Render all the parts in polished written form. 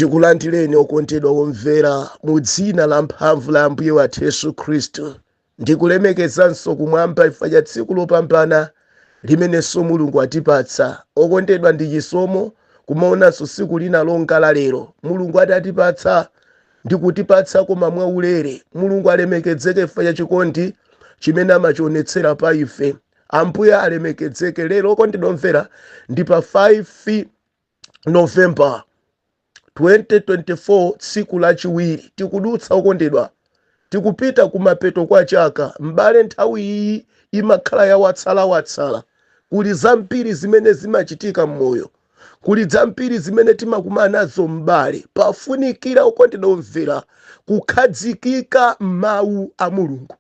Ndikulandireni, okondedwa omvera, mu dzina la mphamvu la Ambuye wathu Yesu Khristu. Ndikulemekezanso kumwamba chifukwa cha tsiku lopambana limenenso Mulungu atipatsa. Okondedwa, ndi chisomo kumaonanso tsiku lina longa la lero. Mulungu atatipatsa ndi kutipatsa koma mwaulere. Mulungu alemekezeke chifukwa cha chikondi chimene amachionetsera pa ife. Ambuye alemekezeke. Lero, okondedwa omvera, ndi pa 5 November 2024, tsiku lachiwiri. Tikudutsa, okondedwa, tikupita kumapeto kwa chaka. M'bale, nthawi iyi imakhala ya watsala-watsala. Kuli zambiri zimene zimachitika m'moyo, kuli zambiri zimene timakumana nazo, m'bale. Pafunikira, okondedwa omvera, kukhazikika m'mawu a Mulungu.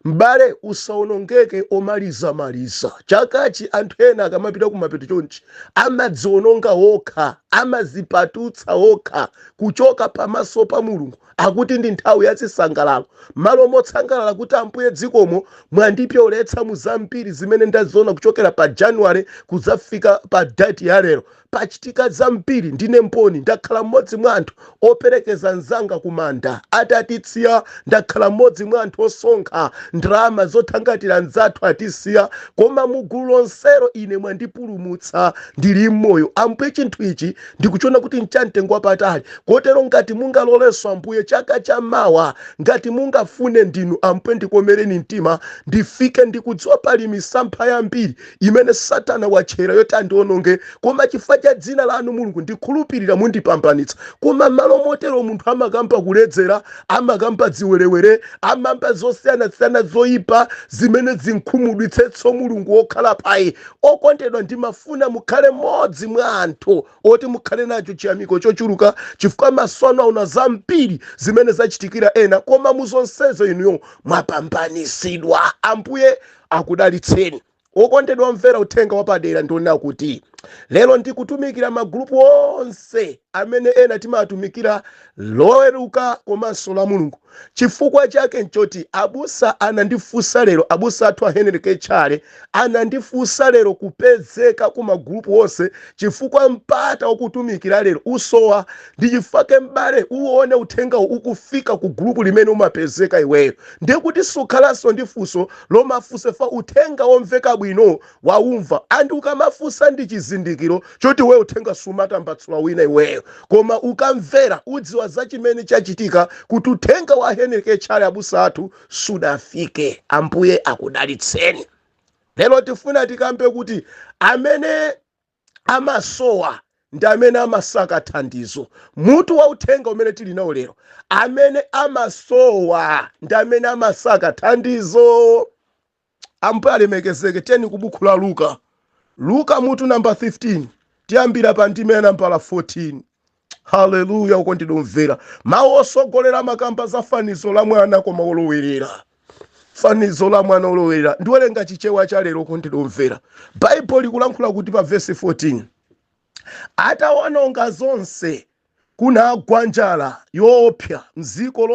M'bale, usawonongeke omalizamaliza chakachi. Anthu ena akamapita kumapeto chonchi amadziononga okha, amazipatutsa okha kuchoka pamaso pa Mulungu. Akuti ndi nthawi ya zisangalalo, malo motsangalala kuti, "Ambuye, dzikomo mwandipyoletsa mu zambiri zimene ndaziona kuchokera pa January kudzafika pa date ya lero. Pachitika zambiri, ndine mboni. Ndakhala mmodzi mwa anthu operekeza mzanga kumanda atatitsiya. Ndakhala mmodzi mwa anthu osonkha ndalama zothangatira mzathu atisiya. Koma mugulu lonselo ine mwandipulumutsa, ndili mmoyo. Ambuye, chinthu ichi ndikuchiona kuti nchamtengo wapatali. Kotero ngati mungalolenso, Ambuye, chaka chammawa, ngati mungafune ndinu, Ambuye, ndikomereni mtima ndifike. Ndikudziwa pali misampha yambiri imene Satana watchera yoti andiononge, koma chifukwa cha dzina lanu, Mulungu, ndikhulupirira mundipambanitsa." Koma m'malo motero munthu amakamba kuledzera, amakamba dziwerewere, amamba zosiyanasiyana zoyipa zimene zinkhumudwitsetso Mulungu wokhala paye. Okondedwa, ndimafuna mukhale mmodzi mwa anthu oti mukhale nacho chiyamiko chochuluka, chifukwa maso anu aona zambiri zimene zachitikira ena, koma muzonsezo inuyo mwapambanisidwa. Ambuye akudalitseni, okondedwa omvera. Uthenga wapadera ndionena kuti lero ndikutumikira magulupu onse amene ena timatumikira Loweruka komanso la Mulungu. Chifukwa chake nchoti abusa anandifunsa lero, abusa athu a Henry Kechale anandifunsa lero kupezeka ku magulupu onse, chifukwa mpata wakutumikira lero usowa. Ndi chifukwa, m'bale, uwone uthengawo ukufika ku gulupu limene umapezeka iweyo, ndiye kuti sukhalanso ndi funso lomafunsa fa uthenga womveka bwino waumva. Anthu ukamafunsa ndi chizindikiro choti iwe uthenga sumatambatsula wina iweyo, koma ukamvera udziwa za chimene chachitika kuti uthenga wa Henry Kechale, abusa athu, sudafike. Ambuye akudalitseni. Lero tifuna tikambe kuti amene amasowa ndi amene amasaka thandizo. Mutu wa uthenga umene tili nawo lero: amene amasowa ndi amene amasaka thandizo. Ambuye alemekezeke. Tiyeni ku buku la Luka, Luka mutu namba 15, tiyambira pa ndime nambala 14. Haleluya! Okondedwa omvera, mawu osogolera makamba za fanizo la mwana koma olowerera, fanizo la mwana olowerera. Ndiwerenga Chichewa cha lero. Okondedwa omvera, Baibulo likulankhula kuti pa vesi 14, "Atawononga zonse, kunagwa njala yoopsa mdziko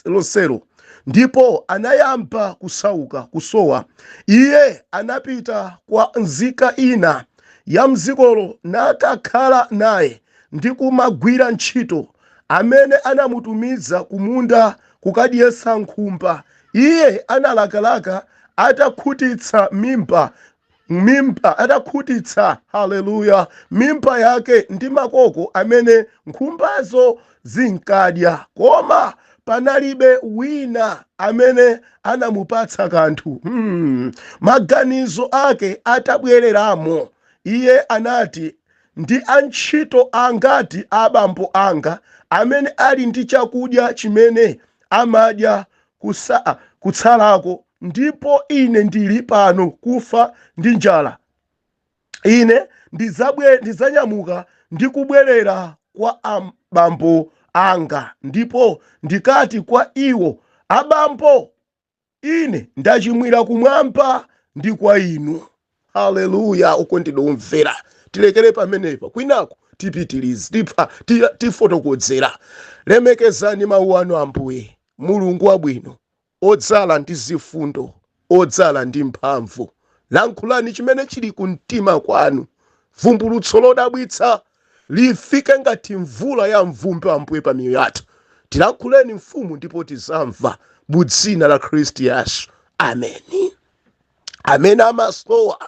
lonselo, ndipo anayamba kusauka, kusowa. Iye anapita kwa nzika ina ya mdzikolo nakakhala naye ndi kumagwira ntchito amene anamutumiza kumunda kukadyetsa nkhumba. Iye analakalaka atakhutitsa mimba atakhutitsa, haleluya, mimba yake ndi makoko amene nkhumbazo zinkadya, koma panalibe wina amene anamupatsa kanthu. Maganizo ake atabwereramo, iye anati, 'Ndi antchito angati abambo anga amene ali ndi chakudya chimene amadya kutsalako, ndipo ine ndili pano kufa ndi njala! Ine ndidzanyamuka ndi kubwerera kwa abambo anga, ndipo ndikati kwa iwo, Abambo, ine ndachimwira kumwamba ndi kwa inu.'" Haleluya! Okondedwa omvera, tilekere pamenepa, kwinako tipitirize, tifotokozera. Lemekezani mawu anu, Ambuye Mulungu wabwino, odzala ndi zifundo, odzala ndi mphamvu. Lankhulani chimene chili ku mtima kwanu, vumbulutso lodabwitsa. Lifike ngati mvula ya mvumbi, Ambuye, pa miyoyo yathu. Tilankhuleni, Mfumu, ndipo tizamva, mu dzina la Khristu Yesu, ameni. Amene amasowa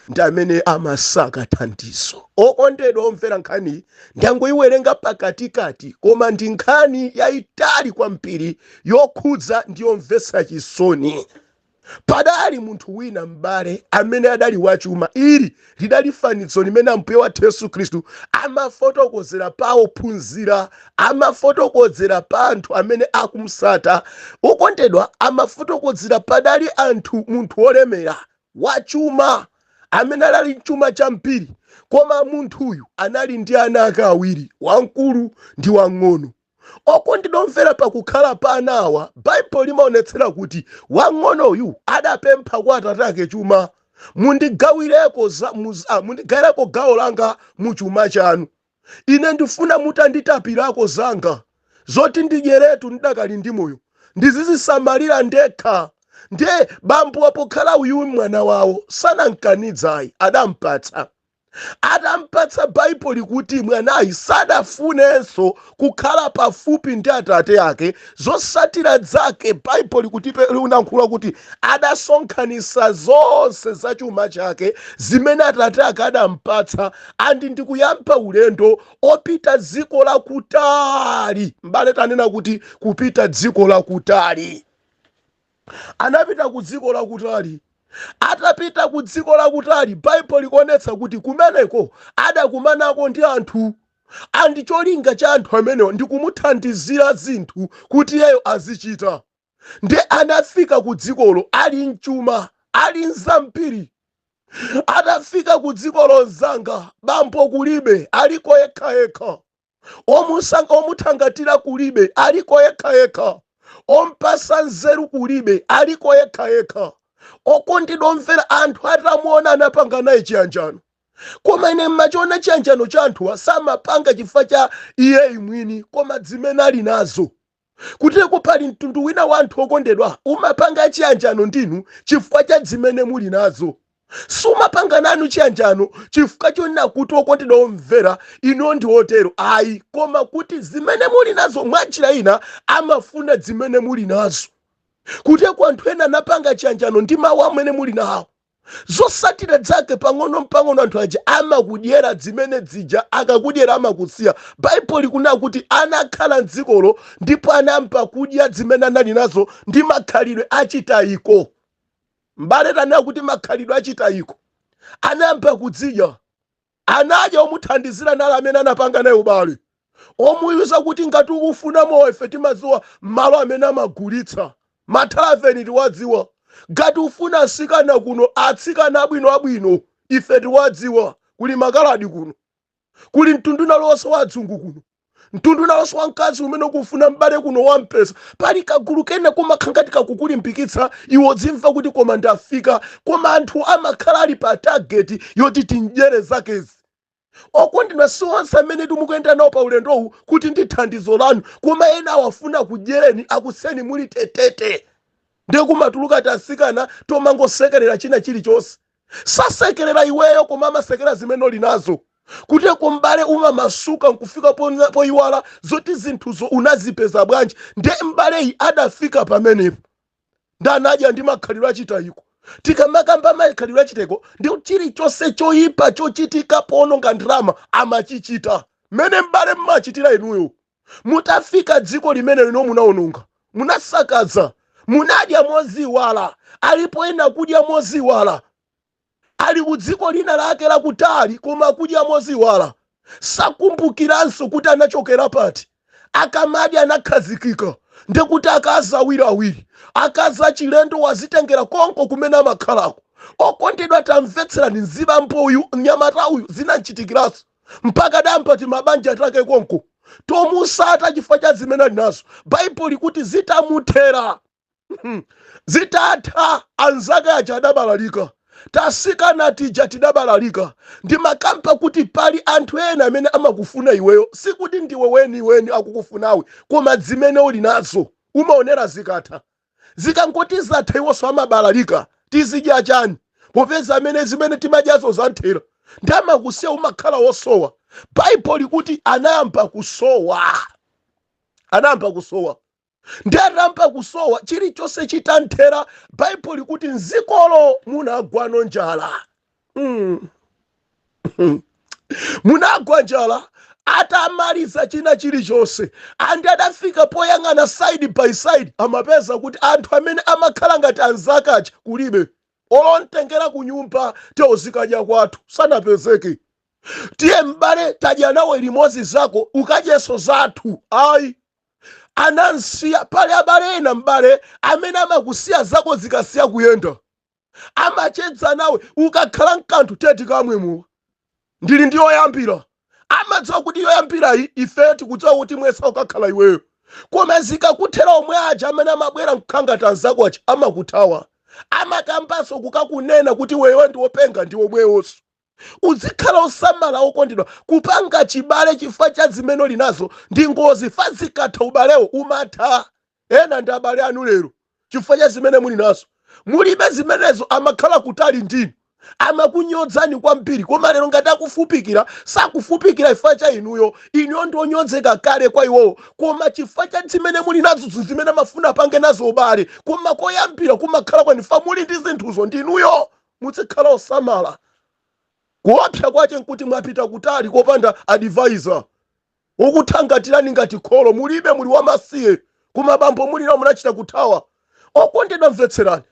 ndi amene amasaka thandizo. Okondedwa omvera, nkhani ndangoyiwerenga pakatikati, koma ndi nkhani yayitali kwambiri, yokhudza ndi yomvetsa chisoni. Padali munthu wina, m'bale, amene adali wachuma. Ili lidali fanizo limene Ambuye wathu Yesu Khristu amafotokozera pa ophunzira, amafotokozera pa anthu amene akumusata. Okondedwa, amafotokozera padali anthu, munthu wolemera, wachuma, amene adali mchuma chambiri. Koma munthuyu anali ndi ana ake awiri, wamkulu ndi wang'ono. Okondedwa omvera, pakukhala pa anawa, Baibulo limaonetsera kuti wang'onoyu adapempha kwa atate ake chuma: "Mundigawireko mundigawireko gawo langa mu chuma chanu. Ine ndifuna mutanditapirako zanga zoti ndidyeretu ndidakali ndi moyo, ndizizisamalira ndekha." Ndiye bambo, wapokhala uyu mwana wawo, sanamkanidzayi, adampatsa. Atampatsa, Baibulo likuti mwanayi sadafunenso kukhala pafupi ndi atate ake. Zosatira zake, Baibulo likuti, likunankhula kuti adasonkhanitsa zonse za chuma chake zimene atate ake adampatsa, andi ndikuyamba ulendo opita dziko lakutali. M'bale, tanena kuti kupita dziko lakutali. Anapita ku dziko lakutali. Atapita ku dziko lakutali, Baibulo likuonetsa kuti kumeneko adakumanako ndi anthu, andi cholinga cha anthu amenewo ndi kumuthandizira zinthu kuti iyeyo azichita. Ndi anafika ku dzikolo ali mchuma, ali mzambiri. Atafika ku dzikolo, mzanga, bambo kulibe, aliko yekhayekha. Omuthangatira kulibe, aliko yekhayekha. Ompasa nzeru kulibe, aliko yekhayekha. Okondedwa omvera, anthu atamuona anapanga naye chiyanjano. Koma ine mmachiona chiyanjano cha anthuwa, samapanga chifukwa cha iyeyi mwini, koma zimene ali nazo. Kuteko pali mtundu wina wa anthu, okondedwa, umapanga chiyanjano ndinu chifukwa cha zimene muli nazo. Sumapanga nanu chiyanjano chifukwa chonena kuti, okondedwa omvera, ino ndi otero, ayi, koma kuti zimene muli nazo. Mwanjira ina amafuna zimene muli nazo. Kuteko anthu ena anapanga chiyanjano ndi mawu amene muli nawo. Zosatira zake, pang'ono mpang'ono anthu aja amakudyera zimene zija. Akakudyera amakusiya. Baibulo likunena kuti anakhala mdzikolo ndipo anayamba kudya zimene anali nazo ndi makhalidwe achitayiko. M'bale, tanena kuti makhalidwe achitayiko. Anayamba kudzidya. Anadya omuthandizira nalo amene anapanga naye ubale, omuyuza kuti ngati ukufuna mowa, ife timadziwa malo amene amagulitsa mathalaveni, tiwadziwa. Ngati ufuna atsikana kuno, atsikana abwino abwino, ife tiwadziwa. Kuli makaladi kuno, kuli mtundu nalonso wa adzungu kuno, mtundu nalonso wa mkazi umene ukufuna, m'bale, kuno wampesa. Pali kagulu kena kumakhala ngati kakukulimbikitsa iwo, dzimva kuti koma ndafika. Koma anthu amakhala ali pa target yoti timdyere zakezi. Okondedwa, si onse amene timukuyenda nawo pa ulendowu kuti ndi thandizo lanu, koma ena awafuna kudyereni, akuseni muli tetete. Ndiye kumatuluka tasikana tomangosekerera china chilichonse. Sasekerera iweyo, koma amasekera zimene uli nazo. Kuteko, m'bale, umamasuka nkufika poyiwala zoti zinthuzo unazipeza bwanji. Ndiye m'baleyi adafika pamenepo ndi anadya ndi makhalidwe achitayiko. Tikamakamba makhalidwe achitayiko, ndi chilichonse choyipa chochitika poononga ndalama amachichita mmene, m'bale, mmachitira inuyo. Mutafika dziko limene lino, munaononga, munasakaza, munadya moziwala. Alipo ena kudya moziwala, ali ku dziko lina lake lakutali, koma kudya moziwala, sakumbukiranso kuti anachokera pati. Akamadya anakhazikika, ndikuti akazi awiriawiri, akazi achilendo wazitengera konko kumene amakhalako. Okondedwa, tamvetserani. Mzibambo uyu, mnyamata uyu, zinamchitikiranso mpaka dampa timabanja take konko tomusata chifukwa cha zimene ali nazo. Baibulo likuti zitamuthera, zitatha, anzake aja adabalalika, tasikana tija tidabalalika. Ndimakampa kuti pali anthu ena amene amakufuna iweyo, sikuti ndiwe weniweni akukufunawe, koma zimene uli nazo umaonera. Zikatha, zikangoti zatha, iwonso amabalalika. Tizidya chani popeza amene zimene timadyazo zanthera? Ndi amakusiya, umakhala wosowa. Baibulo likuti anayamba kusowa, anayamba kusowa. Ndi atayamba kusowa, chilichonse chitanthera, Baibulo likuti mdzikolo munagwano njala. Munagwa njala. Atamaliza china chilichonse, andi adafika poyang'ana side by side, amapeza kuti anthu amene amakhala ngati anzakacha kulibe. Olomtengera ku nyumba, "Tiye uzikadya kwathu," sanapezeke. "Tiye m'bale, tadya nawe limodzi zako, ukadyenso zathu," ayi, anansiya. Pali abale ena, m'bale, amene amakusiya zako zikasiya kuyenda. Amachedza nawe ukakhala mkanthu, "Tiye tikamwe muwa, ndili ndi yoyambira." Amadziwa kuti yoyambirayi ife tikudziwa kuti mwesa ukakhala iweyo. Koma zikakuthera, omwe aja amene amabwera mkhangati anzako aja amakuthawa, amakambanso kukakunena kuti wewe ndi wopenga, ndi omwewonso. Uzikhala osamala, okondedwa. Kupanga chibale chifukwa cha zimene uli nazo ndi ngozi. Fa zikatha, ubalewo umatha. Ena ndi abale anu lero, chifukwa cha zimene muli nazo. Mulibe zimenezo, amakhala kutali ndinu, amakunyodzani kwambiri. Koma lero ngati akufupikira, sakufupikira chifukwa cha inuyo. Inuyo ndi onyodzeka kale kwa iwowo, koma chifukwa cha zimene muli nazo, zimene amafuna apange nazo ubale. Koma koyambira kumakhala kwanifa muli ndi zinthuzo ndinuyo. Muzikhala osamala. Kuopsa kwache nkuti mwapita kutali kopanda advisor ukuthangatirani ngati kholo. Mulibe, muli wamasiye. Koma bambo muli nawo munachita kuthawa. Okondedwa, mvetserani.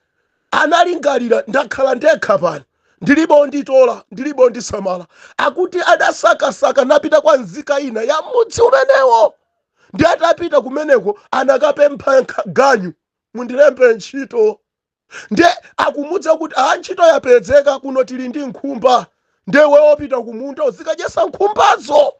Analingalira, "Ndakhala ndekha pano, ndilibe onditola, ndilibe ondisamala." Akuti adasakasaka, napita kwa nzika ina ya mudzi umenewo. Ndi atapita kumeneko, anakapempha ganyu, "Mundilembe ntchito." Nde akumudza kuti, "A, ntchito yapezeka kuno, tili ndi nkhumba, nde wopita kumunda uzikadyesa nkhumbazo."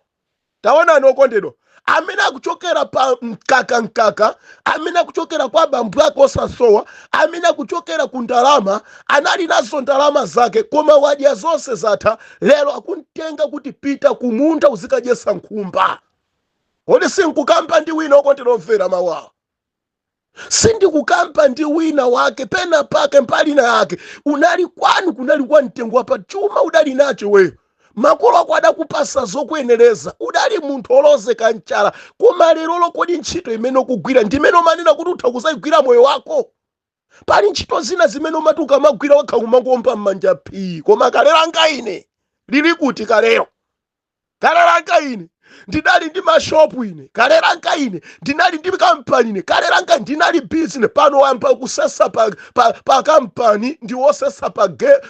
Taonani, okondedwa, amene akuchokera pa mkaka mkaka, amene akuchokera kwa abambo ake osasowa, amene akuchokera ku ndalama, anali nazo ndalama zake, koma wadya zonse, zatha. Lero akumtenga kuti, "Pita kumunda uzikadyesa nkhumba." Kodi sinkukamba ndi wina, okondedwa omvera mawawa? Sindikukamba ndi wina wake pena pake, mbali na yake? Unali kwanu, kunali kwa mtengo wapa chuma, udali nacho weyo, makolo ako adakupasa zokuyenereza, udali munthu olozeka mchala. Koma lero kodi ntchito imene ukugwira ndimene umanena kuti utha kuzayigwira moyo wako? Pali ntchito zina zimene umati ukamagwira wakha kumangomba m'manja phii, "Koma kalero ine lili kuti? Kalero, kalero ine ndinali ndi mashopu ine, kalero ine ndinali ndi kampani ine, kalero ndinali business." Pano wayamba kusesa pa kampani, ndi wosesa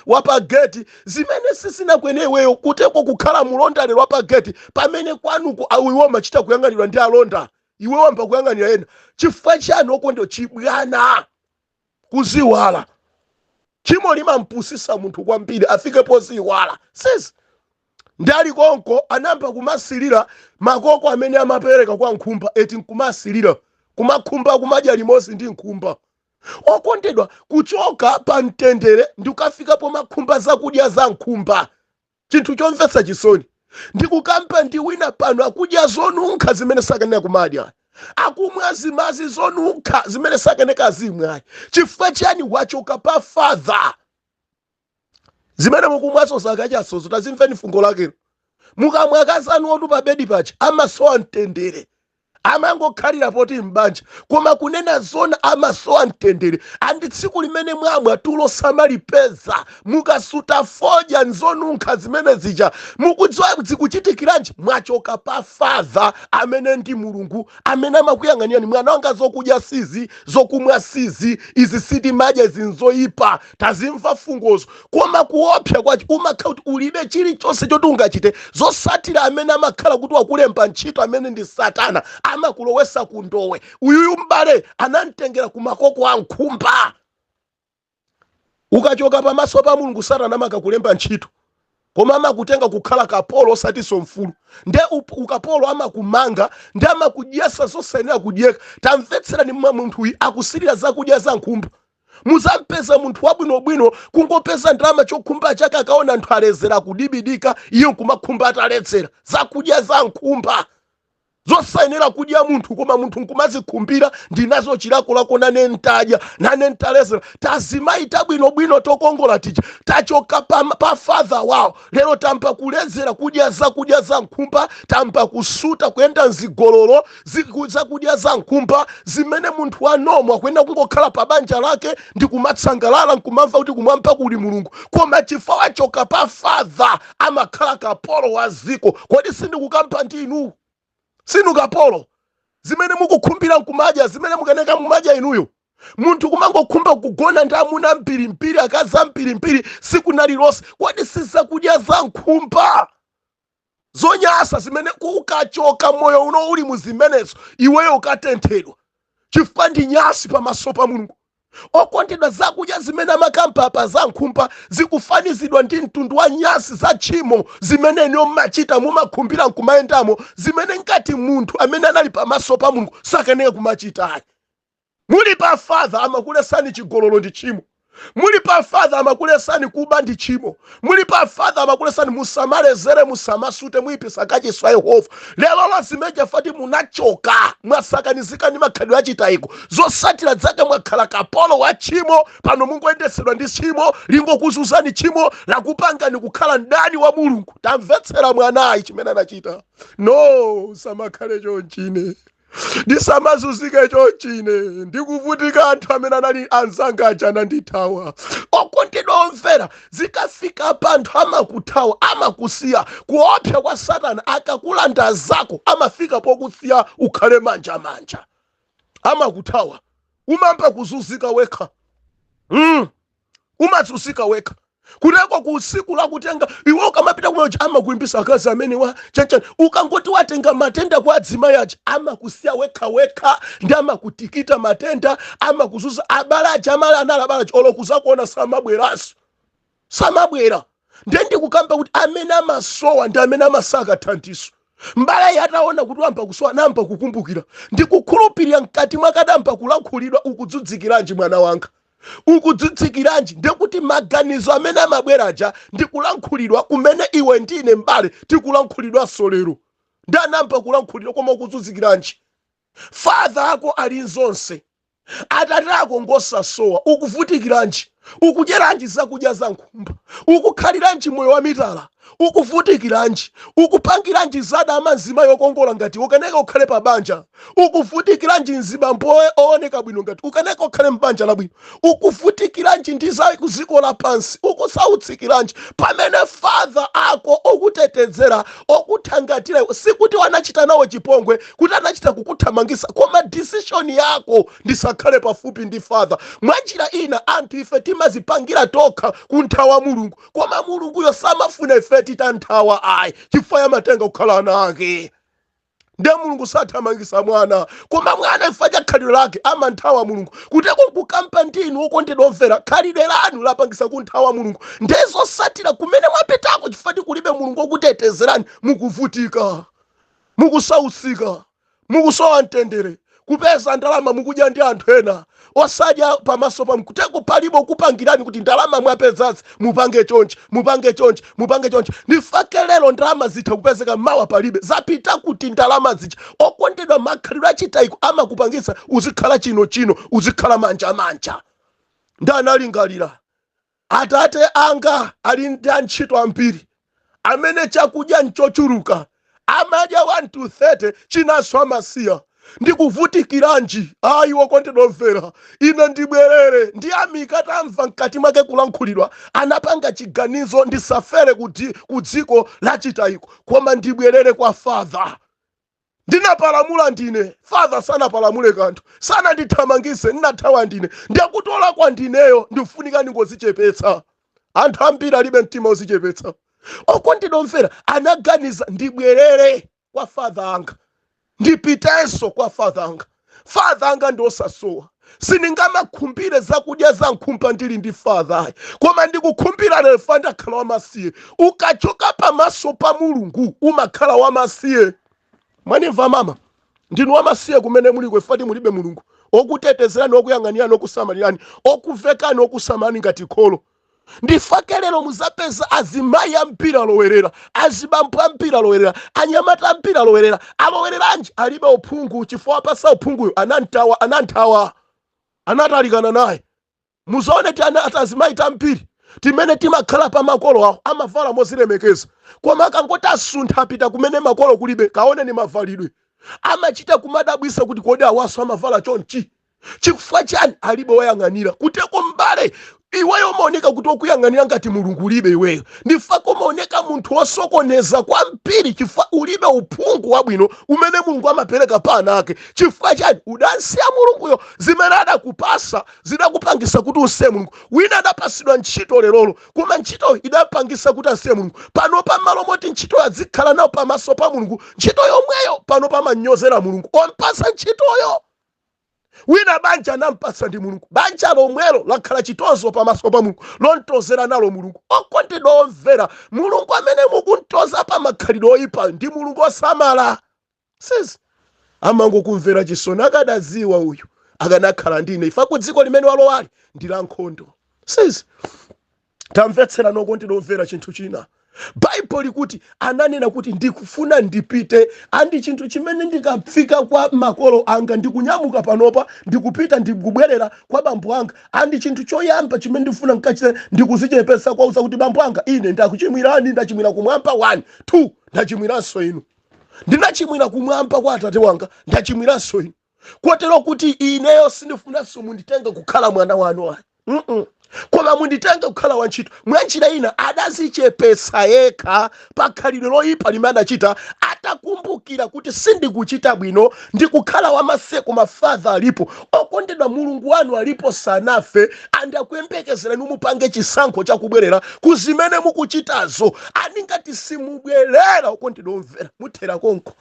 wa pa geti, zimene sizinakweneweyo kuteko kukhala mulonda lero wa pa geti, pamene kwanuko iwe machita kuyang'anidwa ndi alonda. Iwe wamba kuyang'anira ena chifukwa chani, okondedwa? Chibwana, kuziwala. Chimo limampusisa munthu kwambiri afike poziwala. Sisi ndali konko, anamba kumasilira makoko amene amapereka kwa nkhumba, eti nkumasilira, kumakhumba, kumadya limodzi ndi nkhumba. Okondedwa, kuchoka pa mtendere ndikukafika pomakhumba zakudya za nkhumba, chinthu chomvetsa chisoni. Ndikukamba ndi wina pano akudya zonunkha zimene sakanena kumadya, akumwa zimazi zonunkha zimene sakaneka azimwayi. Chifukwa chani? Wachoka pa Father. Zimene mukumwaso zakachasozo, tazimveni fungo lakelo. Mukamwa, akazanu otu pa bedi paja amasowa mtendere, amangokhalira poti m'banja, koma kunena zona amasowa mtendere. Andi tsiku limene mwamwa, tulo samalipeza. Mukasuta fodya, nzonunkha zimene zija. Mukudziwa zikuchitikiranji? Mwachoka pa Father amene ndi Mulungu, amene amakuyang'anirani: "Mwana wanga, zokudya sizi, zokumwa sizi, izi sitimadya, izi nzoyipa." Tazimva fungozo. Koma kuopsa kwacho, umakhala kuti ulibe chilichonse choti ungachite. Zosatira, amene amakhala kuti wakulemba ntchito, amene ndi Satana, amakulowesa ku ndowe. Uyuyu m'bale anamtengera ku makoko a nkhumba. Ukachoka pamaso pa Mulungu, Satana amakakulemba ntchito, koma amakutenga kukhala kapolo, osatinso mfulu. Nde ukapolo amakumanga ndi amakudyesa zosayenera kudyeka. Tamvetserani, mwa munthuyu akusilira zakudya za nkhumba. Muzampeza munthu wabwinobwino, kungopeza ndalama, chokhumba chake akaona anthu alezera kudibidika, iye nkumakhumba ataledzera zakudya za nkhumba. Zosayenera kudya munthu, koma munthu nkumazikhumbira, ndinazo chilakolako, nane ntadya, nane ntalezera. Tazimayi tabwinobwino tokongola tija tachoka pa father wawo, lero tamba kulezera, kudya zakudya za nkhumba, tamba kusuta, kuyenda mzigololo, zakudya za nkhumba zimene munthu wanomo akuyenda kungokhala pa banja lake ndi kumatsangalala, nkumamva kuti kumwamba kuli Mulungu. Koma chifukwa wachoka pa father, amakhala kapolo wa ziko. Kodi sindikukamba ndinu? Sinu kapolo? Zimene mukukhumbira nkumadya, zimene mukaneka mumadya inuyo, munthu kumangokhumba kugona ndi amuna mbirimbiri, akazi ambirimbiri siku nalilonse, kodi sizakudya za nkhumba zonyasa zimene ukachoka moyo uno uli muzimenezo, iweyo ukatenthedwa, chifukwa ndi nyasi pamaso pa Mulungu? Okondedwa, zakudya zimene amakamba apa za nkhumba zikufanizidwa ndi mtundu wa nyasi za tchimo zimene inu mmachita, mumakhumbira nkumayendamo, zimene ngati munthu amene anali pamaso pa Mulungu sakaneka kumachitayi. Muli pa father amakulesani chigololo ndi tchimo. Muli pa father amakulesani kuba ndi tchimo. Muli pa father amakulesani musamalezere, musamasute, muyipisa kachisi wa Yehova. Lero lazimeja fati munachoka, mwasakanizika ndi makhalidwe achitayiko. Zosatira zake mwakhala kapolo wa tchimo. Pano mungoyendesedwa ndi tchimo, lingokuzuzani tchimo, lakupangani kukhala mdani wa Mulungu. Tamvetsera mwanayi chimene anachita. No, samakhale chonchine, ndisamazunzike chonchine, ndikuvutika, anthu amene anali anzanga aja anandithawa. Okondedwa omvera, zikafika pa anthu amakuthawa, amakusiya, kuopsa kwa Satana akakulanda zako amafika pokusiya ukhale manjamanja, amakuthawa, umamba kuzunzika wekha. Umazunzika wekha kuteko ku usiku lakutenga iwe ukamapita kumachi amakuimbisa akazi amene wa chanchani. Ukangoti watenga matenda kwa adzimayi aja, amakusiya wekha wekha ndi amakutikita matenda, amakuzuza. Abale aja amala anali abale aja olokuza kuona samabweranso, samabwera. Ndiye ndikukamba kuti amene amasowa ndi amene amasaka thandizo. Mbale ataona kuti wamba kusowa, namba kukumbukira ndikukhulupirira mkati mwakadamba kulankhulidwa, "Ukudzudzikiranji mwana wanga? Ukudzudzikiranji?" Ndekuti maganizo amene amabweraja ndikulankhulidwa kumene iwe ndine mbale tikulankhulidwanso lero. Ndi anamba kulankhulidwa, "Koma ukudzudzikiranji? Father ako ali nzonse, atate ako ngosasowa. Ukuvutikiranji? Ukudyeranji zakudya za nkhumba? Ukukhaliranji moyo wa mitala? Ukuvutikiranji? Ukupangiranji zadama nzima yokongola ngati ukaneka ukhale pa banja? Ukuvutikiranji mzibambo ooneka bwino ngati ukaneka ukhale mbanja labwino? Ukuvutikiranji ndi za dziko lapansi? Ukusautsikiranji pamene father ako okutetezera, okuthangatira?" Sikuti wanachita nawo chipongwe, kuti anachita kukuthamangisa, koma decision yako, "Ndisakhale pafupi ndi father." Mwanjira ina anthu ife timazipangira tokha kunthawa Mulungu, koma Mulunguyo samafuna ife titanthawa ayi, chifukwa yamatenga kukhala ana ake. Ndiye Mulungu sathamangisa mwana, koma mwana ifa cha khalidwe lake amanthawa Mulungu. Kuteko nkukampa ndinu okondedwa omvera, khalidwe lanu lapangisa kunthawa Mulungu. Ndezosatira kumene mwapitako, chifukwa kulibe Mulungu okutetezerani, mukuvutika, mukusausika, mukusowa mtendere, kupeza ndalama mukudya ndi anthu ena, osadya pamaso pa mkuteko. Palibe kupangirani kuti ndalama mwapezazi mupange chonchi, mupange chonchi, mupange chonchi. Ndifake lero ndalama zitha kupezeka, mawa palibe, zapita kuti ndalama zija? Okondedwa, makhalidwe achitayiko amakupangisa uzikhala chino chino, uzikhala manja manja. Ndi analingalira, "Atate anga ali ndi antchito ambiri amene chakudya nchochuluka, amadya 1 to 30, chinanso amasiya. Ndikuvutikiranji? Ayi, wokondedwa omvera, ine ndibwerere." Ndi amika tamva mkati mwake kulankhulidwa, anapanga chiganizo, "Ndisafere ku dziko lachitayiko, koma ndibwerere kwa father. Ndinapalamula ndine, father sanapalamule kanthu, sanandithamangise, ndinathawa ndine. Ndiyakutola kwa ndineyo, ndifunika ndingozichepetsa." Anthu ambiri alibe mtima ozichepetsa. Okondedwa omvera, anaganiza, "Ndibwerere kwa father anga, ndipitenso kwa father anga. Father anga ndi osasowa. Sindingamakhumbire zakudya za nkhumba ndili ndi father ayi, koma ndikukhumbira lero fa ndakhala wamasiye." Ukachoka pamaso pa Mulungu umakhala wamasiye. Mwanimva mama? Ndinu wamasiye kumene muliko, ifati mulibe Mulungu okutetezerani, okuyang'anirani, okusamalirani, okuvekani, okusamalani ngati kholo. Ndifake lero muzapeza azimayi ampira alowerera, azibambo ampira alowerera, anyamata ampira alowerera. Alowereranji? Alibe uphungu, chifukwa pasa uphunguyo anantawa, ananthawa, anatalikana naye. Muzaone ti ana ati azimayi tambiri timene timakhala pa makolo awo amavala mozilemekeza, koma akangoti asuntha apita kumene makolo kulibe, kaone ni mavalidwe amachita kumadabwisa kuti kodi awaso amavala chonchi chifukwa chani? Alibe woyang'anira. Kuteko mbale, iweyo umaoneka kuti okuyang'anira ngati Mulungu ulibe iweyo. Ndifako umaoneka munthu wosokoneza kwambiri chifukwa ulibe uphungu wabwino umene Mulungu amapereka pa ana ake. Chifukwa chani? Udansiya Mulunguyo. Zimene adakupasa zidakupangisa kuti usiye Mulungu. Wina adapasidwa ntchito lerolo, koma ntchito idapangisa kuti asiye Mulungu. Pano pamalo moti ntchito azikhala nawo pamaso pa Mulungu, ntchito yomweyo pano pamanyozera Mulungu ompasa ntchitoyo. Wina banja anampatsa ndi Mulungu, banja lomwelo lakhala chitonzo pamaso pa Mulungu, lontozera nalo Mulungu. Okondedwa omvera, Mulungu amene mukuntoza pa makhalidwe oyipa ndi Mulungu osamala sisi amangokumvera chisoni. Akadaziwa uyu akanakhala ndine ifa ku dziko limene walowali ndi la nkhondo sisi. Tamvetsera nokondedwa omvera, chinthu china Baibulo likuti ananena kuti ndikufuna ndipite andi chinthu chimene ndikafika kwa makolo anga, ndikunyamuka panopa, ndikupita, ndikubwerera kwa bambo anga, andi chinthu choyamba chimene ndifuna nkachite ndikuzichepesa kwauza kuti bambo anga, ine ndakuchimwirani, ndachimwira kumwamba 1 2, ndachimwiranso inu. Ndinachimwira kumwamba kwa atate wanga, ndachimwiranso inu, kotero kuti ineyo sindifunanso munditenge kukhala mwana wanu ayi. Koma munditenge kukhala wantchito. Mwanjira ina adazichepesa yekha pa khalidwe loyipa limene adachita, atakumbukira kuti sindikuchita bwino, ndikukhala wamasiye koma father alipo. Okondedwa, Mulungu wanu alipo, sanafe, andi akuyembekezera inu mupange chisankho chakubwerera ku zimene mukuchitazo. Ani ngati simubwerera, okondedwa omvera, muthera konko.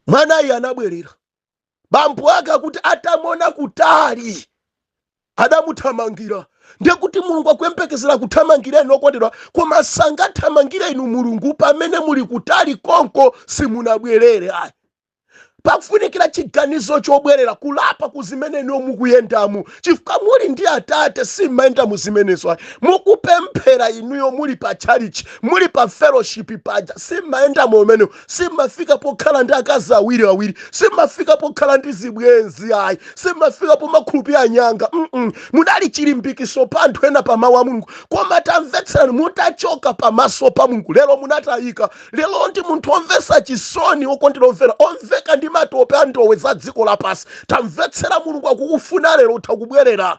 Mwanayi anabwerera. Bambo ake akuti atamona kutali adamuthamangira. Ndiye kuti Mulungu akuyembekezera kuthamangira inu, okondedwa, koma sangathamangire inu Mulungu pamene muli kutali konko, simunabwerere ayi. Pakufunikira chiganizo chobwerera, kulapa ku zimene inu mukuyendamo, chifukwa muli ndi atate simmayenda mu zimenezo ayi. Mukupemphera inuyo muli pa chalichi, muli pa fellowship paja, simmayenda momenewo, simmafika pokhala ndi akazi awiri awiri, simmafika pokhala ndi zibwenzi ayi, simmafika pomakhulupirira nyanga. Mudali chilimbikiso pa anthu ena pa mawu a Mulungu. Koma tamvetserani, mutachoka pamaso pa Mulungu lero munatayika. Lero ndi munthu omvetsa chisoni, okondedwa omvera, omveka ndi matope a ndowe za dziko lapansi. Tamvetsera, Mulungu akukufuna lero, utha kubwerera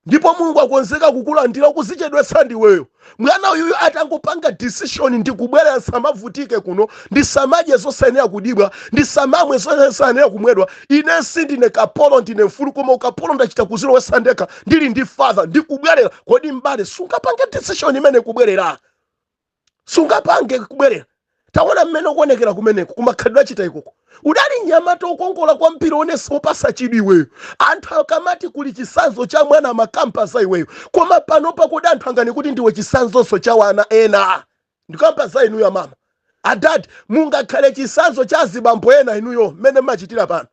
ndipo Mulungu akonzeka kukulandira, kuzichedwetsa ndiweyo. Mwana uyuyu atangopanga decision, ndikubwerera, nsamavutike kuno, ndisamadye zosayenera kudibwa, ndisamamwe zosayenera kumwedwa, ine sindine kapolo, ndine mfulu, koma ukapolo ndachita kuzilowesa ndekha, ndili ndi father, ndikubwerera. Kodi mbale, sungapange decision imene kubwerera? Sungapange kubwerera? Taona mmene ukuonekera kumeneko kumakhalidwe achita ikoko. Udali mnyamata okongola kwambiri, onesa opasa chidwi iweyo. Anthu akamati kuli chisanzo cha mwana amakampa za iweyo. Koma panopa kodi anthu angani kuti ndiwe chisanzonso cha wana ena? Ndikamba za inuyo amama, adadi, mungakhale chisanzo cha azibambo ena inuyo mmene mmachitira pano.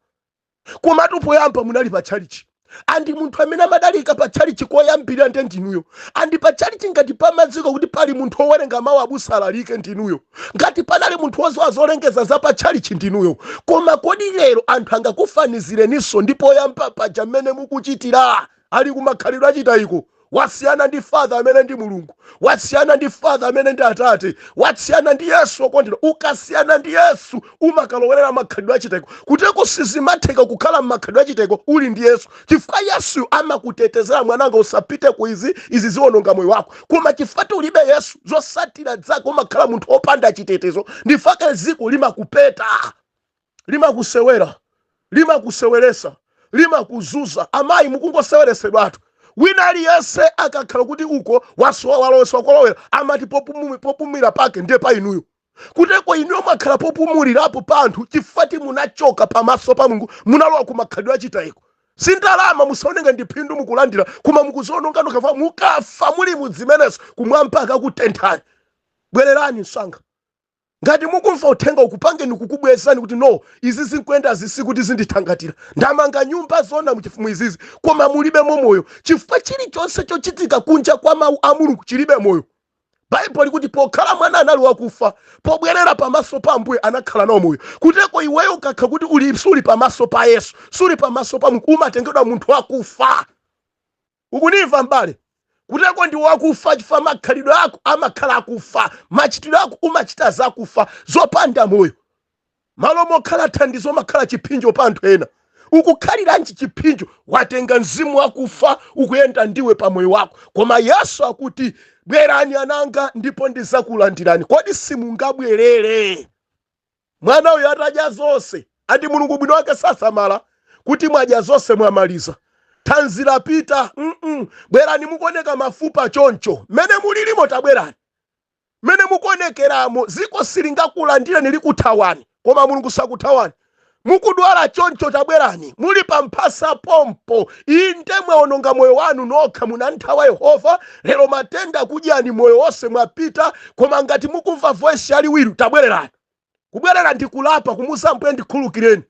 Komatu poyamba munali pa tchalichi, andi munthu amene amadalika pa tchalichi koyambirira nde ndinuyo. Andi pa tchalichi ngati pamadziko kuti pali munthu wowerenga mawu, abusa alalike, ndinuyo. Ngati panali munthu woziwa zolengeza za pa tchalichi, ndinuyo. Koma kodi lero anthu angakufanizireninso ndi poyamba paja mmene mukuchitira? Ali kumakhalidwe achitayiko, wasiyana ndi father amene ndi Mulungu, wasiyana ndi father amene ndi atate, wasiyana ndi Yesu. Okondedwa, ukasiyana ndi Yesu umakalowerera makhalidwe achitayiko. Kuteko sizimatheka kukhala mmakhalidwe achitayiko uli ndi Yesu, chifukwa Yesu amakutetezera: mwananga, usapite ku izi, izi ziwononga moyo wako. Koma chifukwa ulibe Yesu, zosatira zako umakhala munthu wopanda chitetezo. Ndifake ziko limakupeta, limakusewera, limakuseweresa, limakuzuza. Amayi, mukungoseweresedwatu. Wina aliyense akakhala kuti uko wasowa, waloweswa kolowera, amati popumira pake ndiye pa inuyo. Kuteko inuyo mwakhala popumulirapo pa anthu chifukwa ti munachoka pamaso pa Mulungu, munalowa ku makhalidwe achitayiko. Si ndalama, musaonenga ndi phindu mukulandira, koma mukuziononga nokha. Mukafa muli mudzimenezo, kumwamba akakutenthani. Bwererani msanga. Ngati mukumva uthenga ukupangeni kukubwezani kuti no, izi zinkuyenda zisi kuti zindithangatira. Ndamanga nyumba zona muchifumu izizi, koma mulibe moyo, chifukwa chilichonse chochitika kunja kwa mawu a Mulungu chilibe moyo. Baibulo likuti pokhala mwana anali wakufa, pobwerera pamaso pa Ambuye anakhala nawo moyo. Kuteko iweyo ukakha kuti uli suli pamaso pa Yesu, suli pamaso pa Mulungu, umatengedwa munthu wakufa. Ukunimva, m'bale? Kuteko ndi wakufa chifukwa makhalidwe ako amakhala akufa, machitidwe ako umachita zakufa, zopanda moyo. Malo mokhala thandizo makhala chiphinjo pa anthu ena. Ukukhaliranji chiphinjo? Watenga mzimu wakufa, ukuyenda ndiwe pa moyo wako. Koma Yesu akuti, "Bwerani ananga, ndipo ndizakulandirani." Kodi simungabwerere? Mwana uyu atadya zonse, andi Mulungu bwino wake sasamala kuti mwadya zonse, mwamaliza, thanzi lapita. Bwerani mukuoneka mafupa choncho, mmene mulilimo tabwerani mmene mukuonekeramo. Ziko silingakulandireni, likuthawani, koma Mulungu sakuthawani. Mukudwala choncho tabwerani, muli pa mphasa pompo. Inde, mwaononga moyo wanu nokha, munanthawa Yehova. Lero matenda akudyani moyo wonse, mwapita. Koma ngati mukumva voice yaliwiri, tabwererani. Kubwerera ndi kulapa, kumuza Ambuye, "Ndikhululukireni.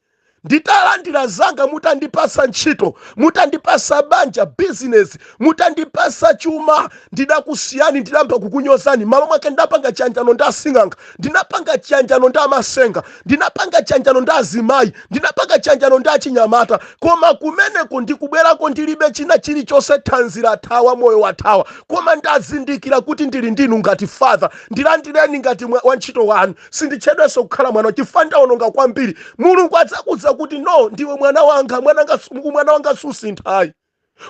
Nditalandira zanga, mutandipasa ntchito, mutandipasa banja, bizinesi, mutandipasa chuma, ndidakusiyani, ndidamba kukunyozani. Malo mwake ndinapanga chiyanjano ndi asing'anga, ndinapanga chiyanjano ndi amasenga, ndinapanga chiyanjano ndi azimayi, ndinapanga chiyanjano ndi achinyamata. Koma kumeneko ndikubwerako ndilibe china chilichonse, thanzi lathawa, moyo wathawa, koma ndazindikira kuti ndili ndinu ngati father. Ndilandireni ngati wantchito wanu. Sinditchedwenso kukhala mwana chifukwa ndawononga kwambiri." Mulungu adzakuza kuti, "No, ndiwe mwana wanga. Mwana wanga susinthayi.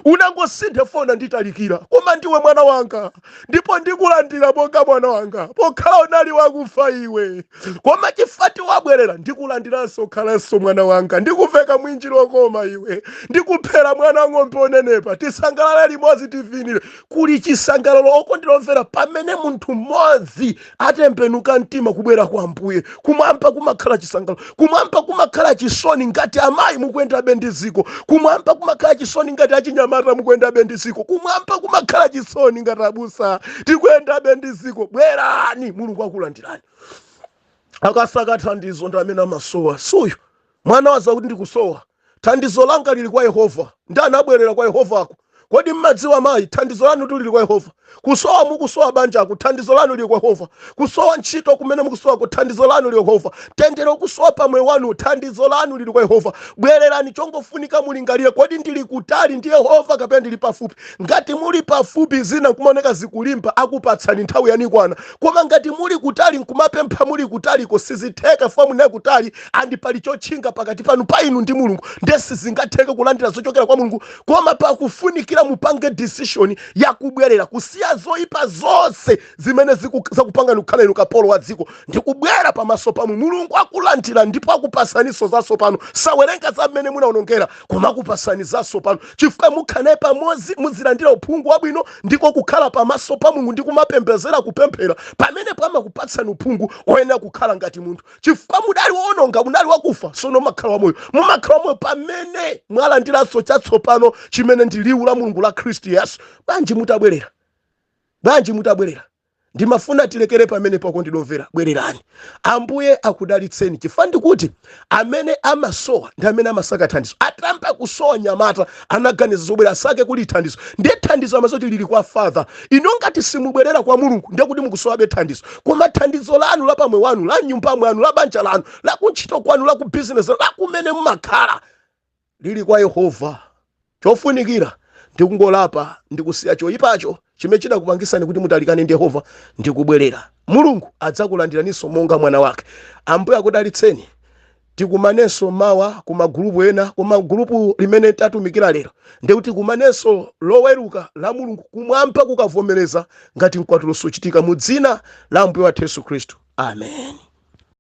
Unangosinthe fona nditalikira, koma ndiwe mwana wanga ndipo ndikulandira monga mwana wanga. Pokhala unali wakufa iwe, koma chifukwa wabwerera, ndikulandiranso, khalanso mwana wanga. Ndikuveka mwinjiro okoma iwe, ndikuphera mwana wang'ombe onenepa, tisangalale limodzi, tivinire." Kuli chisangalalo, okondilomvera, pamene munthu mmodzi atembenuka mtima kubwera kwa Ambuye. Kumwamba kumakhala chisangalalo, kumwamba kumakhala chisoni ngati amayi mukuyendabe ndi ziko. Kumwamba kumakhala chisoni ngati achinyamata mukuyendabe ndi ziko. Kumwamba kumakhala chisoni ngati abusa tikuyendabe ndi ziko. Bwerani, Mulungu akulandirani. Akasaka thandizo ndi amene amasowa. Suyu mwana waza kuti, "Ndikusowa thandizo langa, lili kwa Yehova." Ndi anabwerera kwa Yehovako. Kodi mmadziwa mayi, thandizo lanu lili kwa Yehova? Kusowa mukusowa banjaku, thandizo lanu lili kwa Yehova. Kusowa ntchito kumene mukusowako, thandizo lanu lili kwa Yehova. Tendere kusowa pamwe wanu, thandizo lanu lili kwa Yehova. Bwererani. Chongofunika mulingalire, kodi ndili kutali ndi Yehova kapena ndili pafupi? Ngati muli pafupi, zina nkumaoneka zikulimba, akupatsani nthawi yanikwana. Koma ngati muli kutali, nkumapempha muli kutaliko, sizitheka fa mune kutali andi pali chotchinga pakati panu pa inu ndi Mulungu, nde sizingatheke kulandira zochokera kwa Mulungu. Koma pakufunikira mupange decision yakubwerera, kusiya zoyipa zonse zimene zakupangani kukhala inu kapolo wa dziko, ndikubwera pamaso pa Mulungu. Akulandira ndipo akupasaninso zatsopano. Sawerenga za mmene munaonongera, koma akupasani zatsopano chifukwa mukhale pamodzi, muzilandira uphungu wabwino. Ndiko kukhala pamaso pa Mulungu ndi kumapembedzera, kupemphera. Pamene pamakupatsani uphungu oyenera kukhala ngati munthu, chifukwa mudali woononga, munali wakufa, sono mumakhala wamoyo. Mumakhala wamoyo pamene mwalandiranso chatsopano chimene ndi liwu la Mulungu la Khristu Yesu. Bwanji mutabwerera? Bwanji mutabwerera? Ndimafuna tilekere pamene pakondidomvera. Bwererani, Ambuye akudalitseni, chifukwa ndikuti amene amasowa ndi amene amasaka thandizo. Atamba kusowa, nyamata anaganiza zobwera asake kuli thandizo. Ndiye thandizo amazoti lili kwa father. Ino ngati simubwerera kwa Mulungu, ndiye kuti mukusowabe thandizo. Koma thandizo lanu la pamwe wanu, la nyumba mwanu, la banja lanu, la kuntchito kwanu, la ku business, la kumene mumakhala, lili kwa Yehova. Chofunikira ndikungolapa ndikusiya choyipacho chimene chidakupangisani kuti mutalikane ndi Yehova, ndikubwerera. Mulungu adzakulandiraninso monga mwana wake. Ambuye akudalitseni. Tikumanenso mawa ku magulupu ena, koma gulupu limene tatumikira lero ndikuti kumanenso Loweruka la Mulungu, kumwamba kukavomereza, ngati mkwatulo suchitika, mu dzina la Ambuye wathu Yesu Khristu, amen.